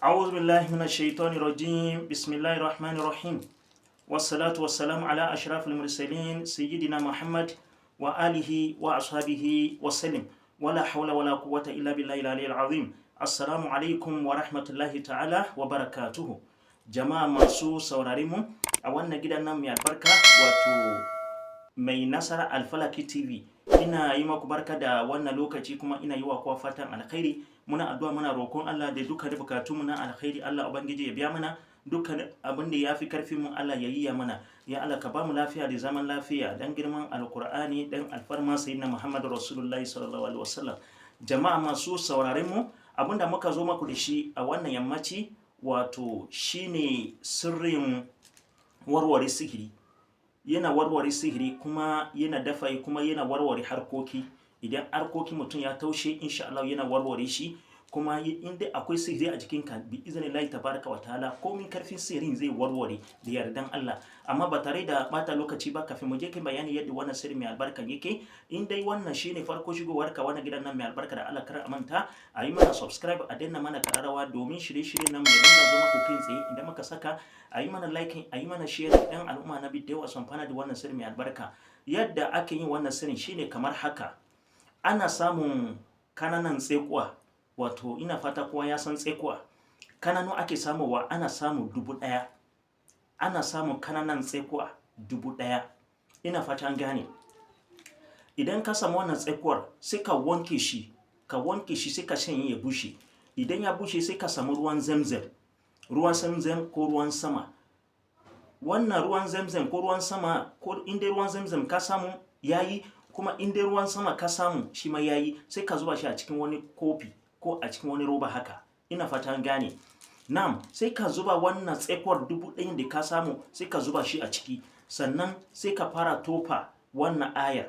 أعوذ بالله من الشيطان الرجيم. بسم الله الرحمن الرحيم، والصلاة والسلام على أشرف المرسلين سيدنا محمد وآله وأصحابه وسلم، ولا حول ولا قوة إلا بالله العلي العظيم. السلام عليكم ورحمة الله تعالى وبركاته. Jama'a masu saurare mu a wannan gidan nan mai albarka, wato Mai Nasara Alfalaki TV, ina yi maku barka da wannan lokaci, kuma ina yi wa kowa fatan alkhairi. Muna addu'a, muna roƙon Allah da dukkan bukatunmu na alkhairi, Allah Ubangiji ya biya mana. Dukkan abin da ya fi karfin mu, Allah ya yi ya mana. Ya Allah, ka ba mu lafiya da zaman lafiya dan girman Alkur'ani, dan alfarma Sayyidina Muhammadu Rasulullahi sallallahu alaihi wasallam. Jama'a masu sauraren mu, abinda muka zo maku da shi a wannan yammaci, wato shine sirrin warware sihiri. Yana warware sihiri, kuma yana dafa, kuma yana warware harkoki. Idan harkoki mutum ya taushe, insha Allah yana warware shi. Kuma in dai akwai sihiri a jikinka, bi iznillahi tabaraka wa ta'ala, komin karfin sihirin zai warware da yardan Allah. Amma ba tare da bata lokaci ba, kafin mu je kan bayani yadda wannan sirri mai albarka yake, in dai wannan shine farko shigowar ka wannan gidan nan mai albarka, da Allah kar a manta a yi mana subscribe, a danna mana kararrawa, domin shirye-shiryen nan mai dinga zo maku kai tsaye idan muka saka. A yi mana liking, a yi mana share, dan al'umma na bi da yawa su amfana da wannan sirri mai albarka. Yadda ake yin wannan sirrin shine kamar haka: ana samun kananan tsekuwa, wato ina fata kowa ya san tsekuwa. Kananu ake samuwa, ana samu 1000. Ana samun kananan tsekuwa 1000. Ina fata an gane. Idan ka samu wannan tsekuwar, sai ka wanke shi, ka wanke shi, sai ka shanye ya bushe. Idan ya bushe, sai ka samu ruwan Zamzam, ruwan Zamzam ko ruwan sama. Wannan ruwan Zamzam ko ruwan sama, ko in dai ruwan Zamzam ka samu yayi, kuma in dai ruwan sama ka samu shi ma yayi. Sai ka zuba shi a cikin wani kofi ko a cikin wani roba haka. Ina fata an gane. Na'am, sai ka zuba wannan tsakuwar 1000 da ka samu, sai ka zuba shi a ciki. Sannan sai ka fara tofa wannan ayar: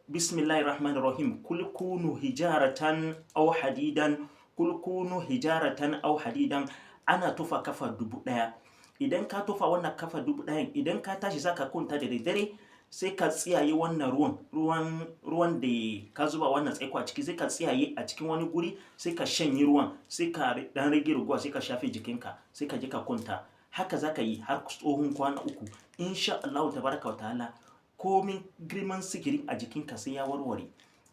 Bismillahir Rahmanir Rahim, kul kunu hijaratan aw hadidan, kul kunu hijaratan aw hadidan. Ana tofa kafa 1000. Idan ka tofa wannan kafa 1000, idan ka tashi zaka kwanta da daddare, sai ka tsiyaye wannan ruwan da ka zuba wannan tsaiko a ciki, sai ka tsiyaye a cikin wani guri, sai ka shanye ruwan, sai ka dan rage raguwa, sai ka shafe jikinka, sai ka je ka kwanta. Haka zaka yi har tsohon kwana 3. Insha Allah tabaraka wa ta'ala, komin girman sihirin a jikinka sai ya warware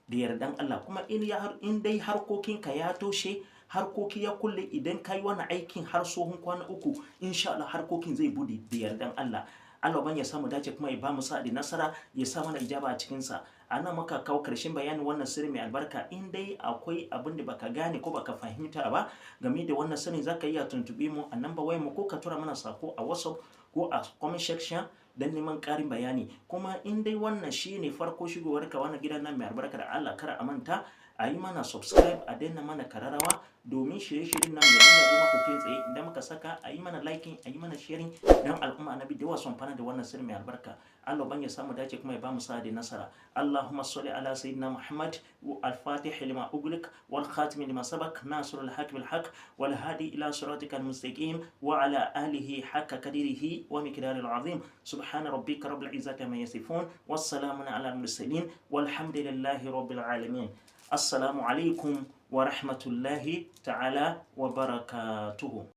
da yardan Allah. Kuma in dai harkokinka ya toshe, harkoki ya kulle, idan ka yi wannan aikin har tsohon kwana 3, insha Allah harkokin zai bude da yardan Allah. Allah ban ya samu dace, kuma ya ba mu sa'a da nasara, ya sa mana ijaba a cikin sa. Ana maka kawo karshen bayanin wannan sirri mai albarka. In dai akwai abin da baka gane ko baka fahimta ba game da wannan sirri, zaka iya tuntube mu a namba wayar mu, ko ka tura mana sako a WhatsApp ko a comment section don neman ƙarin bayani. Kuma in dai wannan shine farko shigowar ka wannan gidan nan mai albarka, da Allah kar a manta a yi mana subscribe, a danna mana kararrawa, domin shirye-shiryen nan ya dinga zo maku kai tsaye idan muka saka. A yi mana liking, a yi mana sharing, don al'umma na bi da yawa su amfana da wannan sirri mai albarka. Allah ban ya samu dace, kuma ya ba mu sa'a da nasara. Allahumma salli ala sayyidina Muhammad, al-fatih lima ughliq, wal khatim lima sabaq, nasir al-haq bil haq, wal hadi ila siratikal mustaqim, wa ala alihi haqqa qadrihi wa miqdaril azim. Subhana rabbika rabbil izzati amma yasifun, wassalamun ala al mursalin, walhamdulillahi rabbil alamin. Assalamu alaikum wa rahmatullahi ta'ala wa barakatuhu.